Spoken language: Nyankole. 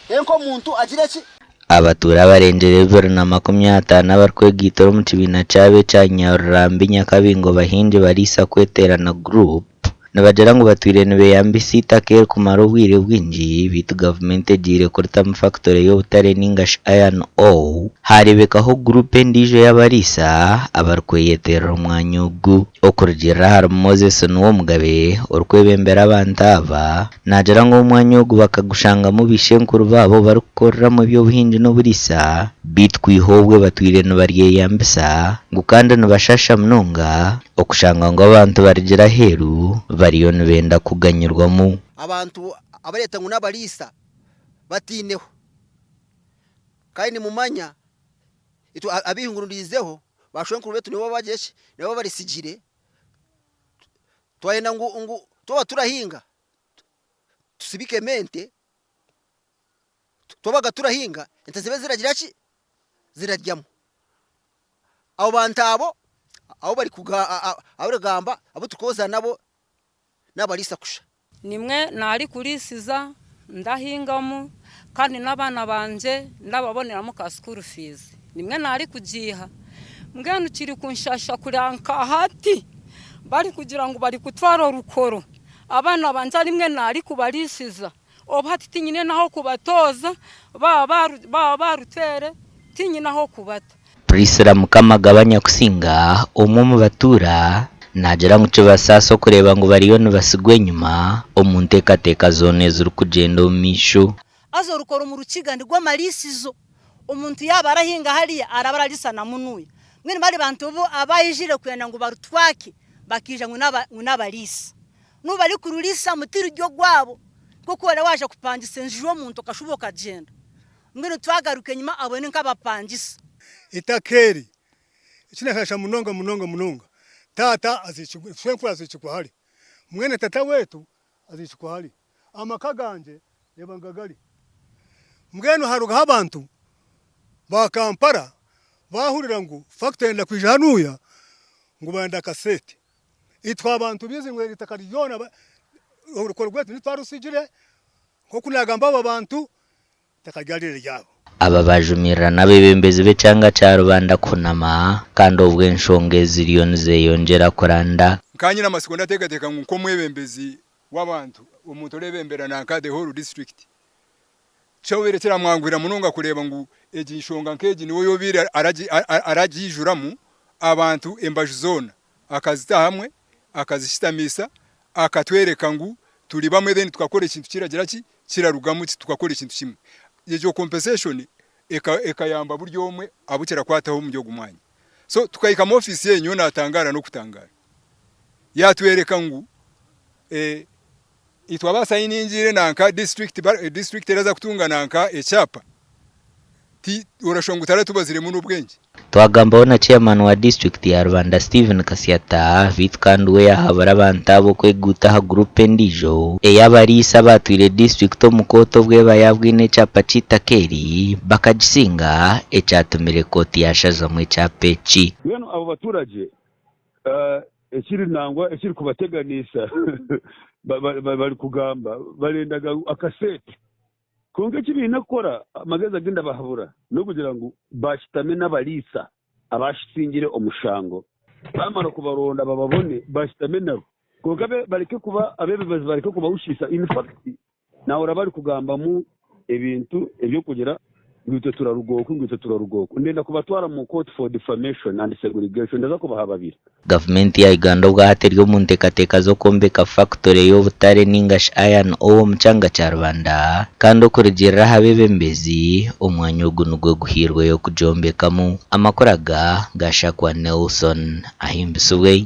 Nk'omuntu agire ki? Abatuura abarengire 250 abarikwegaitira omu kibiina kyabo ekya Nyarurambi Nyakabingo Bahingi Bariisa Kweteerana Group nibagira ngu batwire nibeyambisa eitaka eri kumara obwire bwingi beitu gavumenti egiire kuritamu fakitore y'obutare ningashi Iron Ore harebekaho guruupu endiijo y'abariisa abarikweyeterera omwanya ogu. Okurugiirira ahari Moses Nuwomugabe orikwebembera abantu aba, Naagira ngu omwanya ogu bakagushangamu baishenkuru baabo barikukoreramu eby'obuhingi n'oburiisa, beitu kwiha obwe batwire nibaryeyambisa ngu kandi nibashasha munonga okushanga ngu abantu barugire aheeru bariyo nibenda kuganyirwamu. Abantu abareeta ngu n'abariisa batiineho. Kandi nimumanya itwe abehinguririizeho baashwenkuru baitu nibo bagira ki? Nibo baritsigire. Twayenda ngu ngu twaba turahinga tusibikemu ente, twabaga turahinga ente zibe ziragira ki? Ziraryamu. Abo bantu abo abu barikugamba abu turikwoza nabo n'abariisa kusha. Nimwe naarikuriisiza, ndahingamu kandi n'abaana bangye ndababoneramu ka school fees. Nimwe naarikugiiha. Mbwenu kirikunshaasha kureeba nka hati barikugira ngu barikutwara orukoro, abaana bangye arimwe naarikubariisiza, obu hati tinyine n'ah'okubatooza, baaba baarutwire tinyine ah'okubata. Priscilla Mukamagaba Nyakusinga, omwe omu batuura, naagira ngu kibasaasa okureeba ngu bariyo nibatsigwa enyima omu nteekateeka zoona ezirikugyenda omu maisho. Haza orukoro omu rukiga nirwo amariisizo. Omuntu yaaba arahinga hariya araba arariisa na munuya. Mbwenu bari bantu bo abaijire kwenda ngu barutwake bakaija ngu n'abariisa. N'obu barikururiisamu tiruri ogwabo. Nk'oku oraba waaza kupangisa enju y'omuntu okashuba okagyenda. Mbwenu twagaruka enyima abo ni nk'abapangisa. Eitaka eri ekinashasha munonga munonga munonga taata aziikirwe shwenkuru aziikirwe hari mwene tata wetu aziikirwe hari amaka gangye reeba ngagari mbwenu harugaho abantu ba Kampala bahurira ngu factory eyenda kwija hanuya ngu barenda akasente itwe abantu bizi ngu eitaka ryona orukoro rwaitu nitwe twarusigire Nk'oku naagamba abo bantu, eitaka ryarire ryabo. Aba baajumirira n'abeebembezi b'ekyanga kya Rubanda kuhunama kandi obwo enshonga ezi ziriyo nizeyongyera kuranda. Nka nyine amatsiko ndateekateeka ngu nk'omwebembezi w'abantu, omuntu oreebembera nanka the whole district, kyobaire kiramwanguhira munonga kureeba ngu egi nshonga nk'egi niwe oyobaire aragiijuramu abantu embaju zoona akazita hamwe akazishutamiisa akatwereka ngu turi bamwe then tukakora ekintu kiragira ki kirarugamu tukakora ekintu kimwe. Egyo compensation ekayamba buri omwe abu kirakwataho omuri ogu mwanya. So tukahika mu office ye nyowe natangara n'okutangara. Yatwereka ngu itwe abasayiningiire nanka district, district eraza kutunga nanka ekyapa Ti orashusha ngu taratubaziremu n'obwengye. Twagambaho na Chairman wa disiturikiti ya Rubanda Stephen Kasyata beitu kandi we yahabura abantu abo kweguuta aha guruupu endiijo ey'abariisa abaatwire disiturikiti omu kooti obu eba yaabwine ekyapa ky'eitaka eri bakagisinga ekyatumire kooti yaashazamu ekyapa eki. Mbwenu abo baturagye ekiri nangwa ekirikubateganiisa barikugamba barendaga akasente. Kwonka eki baine kukora, amagezi agu ndabahabura n'okugira ngu bashutame n'abariisa abashitsingire omushango, baamara kubaronda bababone, bashutame nabo. Kwonka bareke kuba abeebembezi bareke kubahushiisa. In fact, naahurira barikugambamu ebintu eby'okugira ngu itwe turaruga oku, ngu itwe turaruga oku. Ndenda kubatwara omu kooti for defamation and segregation, ndaza kubahababira. Gavumenti ya Uganda obwahati eri omu nteekateeka z'okwombeka fakitore y'obutare ningashi Iron Ore omu kyanga kya Rubanda kandi okurugiirira aha beebembezi, omwanya ogu nigwo guhairweyo kugyombekamu. Amakuru aga gashakwa Nelson Ahimbisibwe.